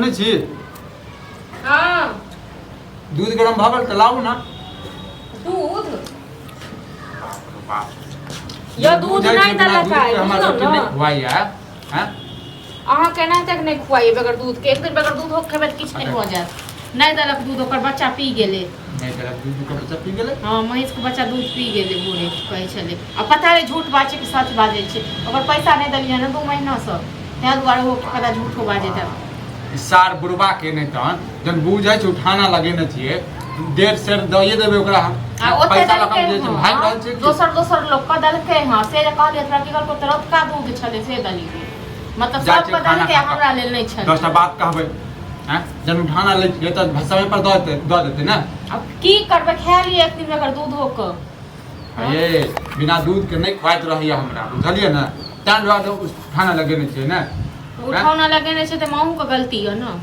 सुनै छी? हाँ। दूध गरम भऽ गेल तऽ लाउ ने। दूध? बाप रे बाप। यो दूध बुझै नहि छी बिना देलक दूध आइ, के हमरा बुझलहुँ रोटी ने? नहि खुआइया हैं? अहाँ केना तक नहि खुआइए बगैर दूध के? एक दिन बगैर दूध खेबै तऽ किछु नहि भऽ जायत। नहि देलक दूध, ओकर बच्चा पी गेलै। नहि देलक दूध, ओकर बच्चा पी गेलै? हँ, महीँसके बच्चा दूध पी गेलै भोरे कहै छलै। आ पता नहि झूठ बाजै छै कि सच बाजै छै। ओकर पैसा नहि देलियै ने 2 महीनासँ, ताहि दुआरे ओ पता झूठो बाजैत हैत। ई सार बुढ़बा के नहि तहन जहन बुझै छै उठाना लगेने छियै, डेढ़ सेर दइए देबै ओकरा हम। आ ओते पैसा लऽ देलकै। कऽ हम जे छै भागि रहल छियै हँ की? दोसर दोसर लोकके देलकै। हँ, से जे कहलियै तोरा की कहलकै? तऽ रतुका दूध छलै से देलियै। मतलब जाइ छियै सबके खाना देलकै, खा कऽ। हमरा लेल नहि छलै। 10टा बात कहबै आँय, जहन उठाना लै छियै तऽ समय पर दऽ देतै, दऽ देतै ने। आब की करबै, खा लियै एक दिन बगैर दूधो के। ये बिना दूध के नहि खुआइत रहैया हमरा, बुझलियै ने? ताहि दुआरे उठाना लगेने छियै ने। उठौना लगेने छै तऽ अहूँके गलती यऽ ने।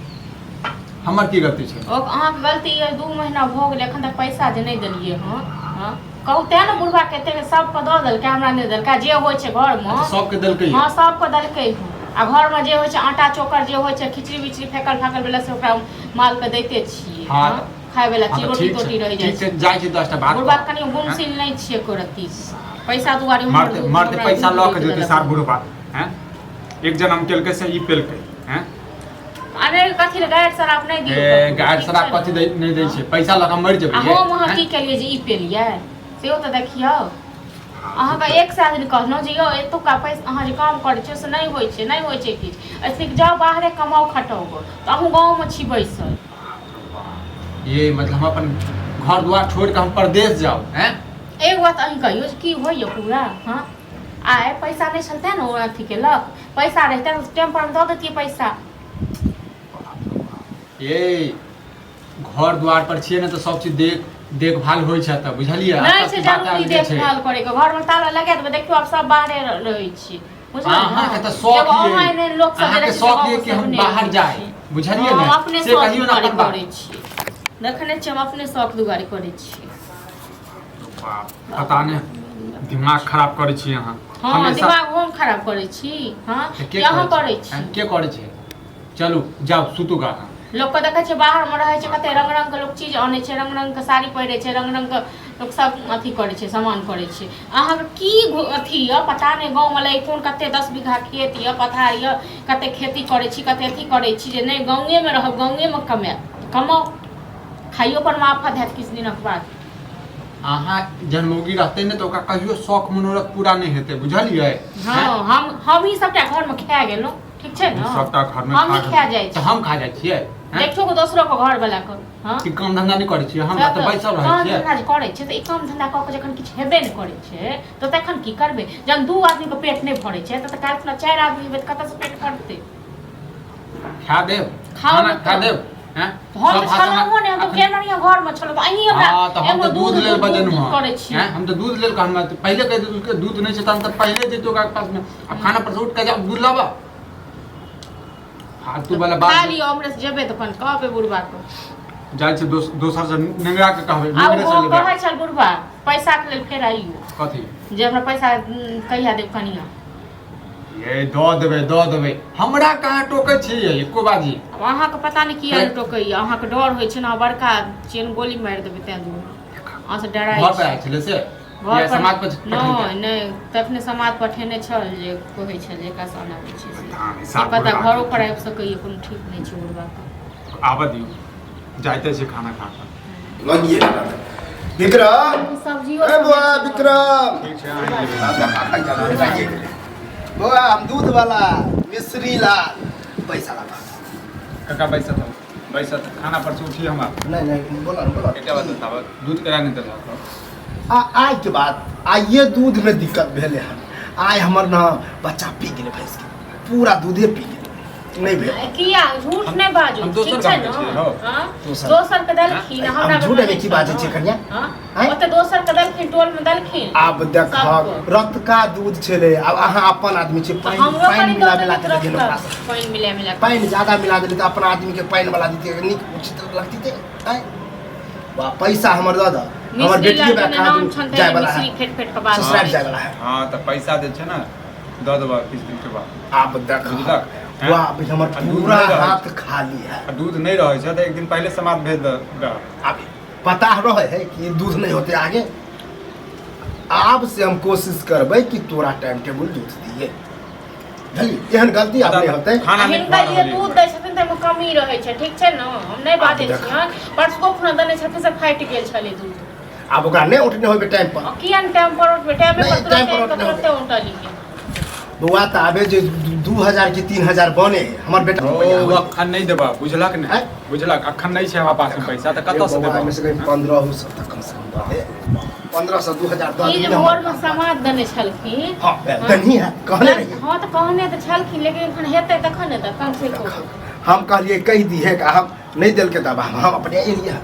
हमर की गलती छै? ओ अहाँके गलती यऽ। 2 महीना भऽ गेलै, एखन तक पैसा जे नहि देलियै। हँ हँ, कहू तेँ ने, बुढ़बा कतेक सबके दऽ देलकै, हमरा नहि देलकै। जे होइ छै घरमे सबके देलकै। हँ, सबके देलकै। हँ, आ घरमे जे होइ छै, आटा चोकर जे होइ छै, खिचड़ी बिचड़ी फेकल फाकल भेलै, से ओकरा मालके दैते छियै। हँ, खाय वाला हँ चीज तऽ रोटी ठीक छै। तोटी रहि जाइ ठीक छै। छै, जाइ छी 10टा बात बुढ़बा कहब। कनि गुणशील नहि छियै एको रत्ती, पैसा दुआरे हमर मरते मरते हमरा पैसा दूध लऽ के बेच जेतै देलक। सार बुढ़बा हैं। एक जनम केलकै से ई पेलकै हैं। अरे कथी लए गारि शराब नहि दियौ ए ककरो, गारि ठीक शराब छै ने? कथी दै नहि दै छै, पैसा लऽ कऽ मरि जेबै आ ये, हम अहाँ हैं? की केलियै जे ई पेलियै, सेहो तऽ देखियौ। अहाँके एक सए दिन कहलहुँ जे यौ, एतुका पैसा अहाँ जे काम करै छियै से नहि होइ छै, नहि होइ छै किछु। एहिसँ नीक जाउ बाहरे कमाउ खटाउ गऽ, तऽ अहूँ गाँवमे छी बैसल। ये मतलब हम अपन घर द्वार छोड़ के हम परदेश जाउ हैं? एगो बात अहीं कहियौ जे की होइए पूरा? हँ, आइ पैसा नहि छलतै ने, ओ अथी केलक। पैसा रहितै तऽ टाइम पर हम दऽ दैतियै पैसा। ये घर द्वार पर छियै ने तऽ सब चीज देख देखभाल होइ छै तऽ, बुझलियै? नहि सब छै चीज बात जरूरी अलगे छै। देखभाल करैके। घरमे ताला लगा देबै, देखियौ आब सब बाहरे रहै छी, बुझलियै ने? अहाँके तऽ शौक एगो ये, अहाँ एहन लोक सब जे अहाँके रहै छै, शौक ये गाँवमे कि हम सेहो नहि बाहर रहै जाय, छी। बुझलियै हँ, ने? हम अपने से शौक कहियौ ने दुआरे अपन बात। करै छी। देखने छियै, हम अपने शौक दुआरे करै छी। बाप, पता नहि दिमाग खराब करै छी अहाँ। हँ, हमेशा दिमाग हम खराब करै छी? हँ, के कि अहाँ करै छी? हैं, के करै छै? चलू जाउ, सुतू गा अहाँ। लोकके देखै छियै बाहरमे रहै छै, कते रंग रंगके लोक चीज अनै छै, रंग रंगके साड़ी पहिरै छै, रंग रंगके लोक सब अथी करै छै, सामान करै छै। अहाँके की अथी यऽ पता नहि। गाँवमे लए कोन कते 10 बीघा खेत यऽ, पथार यऽ, कते खेती करै छी, कते अथी करै छी जे नहि गाँवेमे रहब, गाँवेमे कमायब। कमाउ, खाइयो पर आफत हैत किछु दिनक बाद। अहाँ जहन मौगी रहतै ने तऽ ओकरा कहियो शौक मनोरथ पूरा नहि हेतै, बुझलियै? हँ, हमही सबटा घरमे खा गेलहुँ, ठीक छै ने? सबटा घरमे हमही खा जाइ तऽ छी। हम खा जाइ छियै हैं? देखियौ के दोसरो के घर वाला के। हँ, कि काम धंधा नहि करै छियै हम? तऽ बैसल रहै काम छियै। धंधा जे करै छियै तऽ ई काम धंधा कऽ के जखन किछु हेबे नहि करै छै तऽ तखन की करबै? जहन दू आदमीके पेट नहि भरै छै तऽ काल्हि खुना चारि आदमी हेबै तऽ कतऽसँ पेट भरतै? खा देब। खाओ खाना ने खा तऽ। देब हैं? हम सब तऽ भाषा छलहुँ नहि, हम तऽ अखन- गेल रहियै घरमे छलहुँ तऽ अहीं हमरा हँ, तऽ हम एगो तऽ दूध लेल दूध बजेलहुँ दूध हँ करै छी। हैं? हम तऽ दूध लेल कहलहुँ तऽ पहिले कहि देतू दूध नहि छै, तहन तऽ पहिले जैतू ओकरा पासमे। आ खाना पर से उठि कऽ जाउ, दूध लाबऽ, फालतू वाला खा बात। लिअ, हमरे से जेबै तऽ अपन कहबै बुढ़बा के। जाइ छै दोसर से नेंगरा के कहबै। आ नेंगरे से ओ लेबै। कहै छल बुढ़बा पैसाके लेल फेर आइयो। कथी? जे हमरा पैसा कहिया देब कनिया? ये दऽ देबै, दऽ देबै। हमरा कहाँ टोकै छी ये एको बाजी? आब अहाँके पता नहि किया नहि टोकैया। अहाँके डर होइ छै ने, अहाँ बड़का चेन गोली मारि देबै, तें दुआरे अहाँसँ डराइ घर पर छी। आयल छलै से? घर या पर समाज पर पठेलकै? नहि नहि, तखने समाज पठेने छल जे कहै छल जे एकरा से आबै छै से। पता नहि, की सात पता बुढ़बा घरो के। पर आबि सकैया, कोनो ठीक नहि छै बुढ़बाके। आबऽ दियौ, जाइते छै खाना खा कऽ। लगिए विक्रम। सब्जियो ए बौआ विक्रम। ठीक छै, अहाँ जेबै। बौआ, हम दूध वाला मिश्री लाल, पैसा लगा। काका, बैसत बैसत, खाना पर से उठी हमरा। नहीं नहीं, बोला ना, बोला। एकटा बात बताबऽ, दूध केना नहि देलक? आ आइ के बाद आइए दूध में दिक्कत भेलै हन। आइ हमर ने बच्चा पी गेलै, भैंस के पूरा दूधे पी गेलै, नहि भेल। किया झूठ नहि बाजू। हम दोसर ठीक छै गामके ने? छियै, हौ। हँ? दोसर। दोसर के देलखिन, हम हमरा झूठ बेरमे एहिमे की बाजै छियै कनिया? हँ? आँय? ओते दोसर के देलखिन, टोल में देलखिन आब देखहक सबको। रतका दूध छलै। आब अहाँ अपन आदमी छी, तऽ पानि हमरो पानि कनि मिला दऽ मिला के देलक देलियै ओकरा से। पानि मिला मिला कऽ। पानि ज्यादा मिला देली तऽ अपना आदमी के पानि वाला दितियै, नीक उचित लगतियै? आँय वाह, पैसा हमर दऽ दऽ। हमर मिश्री बेटिए लाल बा के कहाँ नाम दिन छनि जाय तैं वाला है, मिश्री फेट फेट कऽ बात ससुराल करै जाय वाला है। हँ, तऽ पैसा जे छै ने दऽ देबऽ किछु दिनके बाद। आब देख। बुझलक? वाह, अभी हमर आ दूध पूरा नहि रहै हाथ खाली है। आ दूध नहि रहै छै तऽ एक दिन पहिले समाद भेज दह। अभी पता रहे है कि दूध नहीं होते आगे। आब से हम कोशिश करबै कि तोरा टाइम टेबुल दूध दिए, बुझलियै? एहन गलती आब नहि होतै। खाना नहि हिनका खुआ लिए रहलियै। दूध दै छथिन तऽ ओहिमे कमी रहै छै, ठीक छै ने? हम नहि बाजै देख। छियनि, परसुओ खुना देने छथिन से फाटि गेल छलै दूध। आब ओकरा नहि उठने होबे टाइम पर। आ किया ने टाइम पर उठबै? टाइमे पर नहि, तुरंत टाइम पर आबि कऽ उठने तुरंते उठलियै। बौआ, तऽ आबे जे 2000 के 3000 बने है, हमर बेटा ओ रुपैआ होइ। अखन नहि देबा, बुझलक ने? आँय? बुझलक, अखन नहि छै हमरा पास में पैसा, तऽ कतऽ से बौआ, देबा? एहिमे से कहीं 1500 तक कम से कम दऽ दे, 1500 2000 दऽ ई जे दे। भोरमे समाद देने छलखिन। हँ, दनी है, कहने रहियै। हँ, तऽ कहने तऽ छलखिन, लेकिन एखन हेतै तखन ने, तऽ कम से कम हम कहलियै कहि दिहे, हम नहि देलकै तब हम अपने एलियै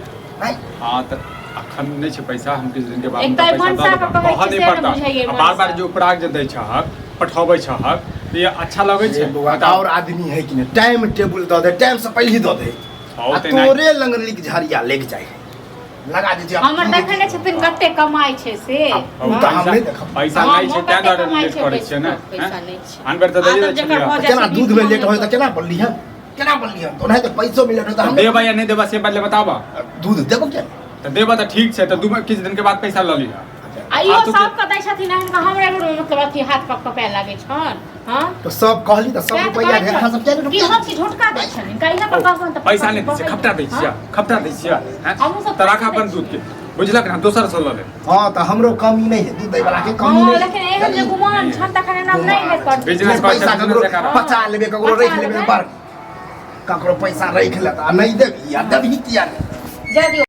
नहि। हँ, तऽ अखन नहि छै पैसा, हम किछु दिन के बाद एक हुनका तऽ पैसा मनसा दऽ के देबऽ। कहै कहऽ छियै नहि से नहि पड़तऽ। बुझैयै आ बार बार मनसा। जे उपराग जे दै छहक, पठबै छहक, तऽ ई अच्छा लगै छै? ये बौआ, बताउ। और आदमी है कि नहीं, टाइम टेबुल दऽ दे, टाइम से पहले दऽ दे। हौ, आ तऽ एनाहि- तोरे लंग लिख झरिया लेग जाए है, लगा दे जे आब हमर तू देखै नहि छथिन कते कमाइ छै से। आ, हौ, ओ तऽ हम पैसा- नहि देखब। पैसा हँ, नहि छै हम तैं कते दुआरे कमाइ लेट छै, करै छियै ने? पैसा हैं? नहि छै। आन बेर तऽ आ दैए तब दै जकर छलियै। भऽ जाइ केना छै दूध में बीच लेट होय तऽ में। केना बोलली हन, केना बोलली हन? तऽ ओनाहिते पैसो में लेट होय तऽ हम देबा या नहि देबा से पहिले बताबऽ। दूध देबो किया नहि? तऽ देबा तऽ ठीक छै, तऽ दू किछु दिन के बाद पैसा लऽ लिहऽ। आ इहो फालतू के- सबके दै छथिन, हिनका हमरे घरमे मतलब अथी हाथ कप कपाए लागै छनि। हँ, तऽ सब कहली तऽ सब सएह तऽ रुपैआ कहै ढेर अहाँ सब किया छनि। नहि कि रुपैआ हम कि झोटका दै छनि हिनका? इएह पर कहबनि तऽ पैसा नहि दै छियै, खपटा दै छियै, खपटा दै छियै, हैं? हमहूँ सब तऽ राख पैसा दै अपन दूध के, बुझलक ने? दोसर से लऽ ले। हँ, तऽ हमरो कमी नहि है, दूध दै वाला के कमी हँ, नहि। लेकिन एहन जे गुमान छनि तखन एना नहि है करती। बिजनेस करै पैसा छै, ककरो बिजनेस करा। बचा लेबे, ककरो बचा राखि लेबे, लेबै। पर ककरो पैसा राखि लेत आ नहि देबही, आ देबही किया नहि? जा दियौ।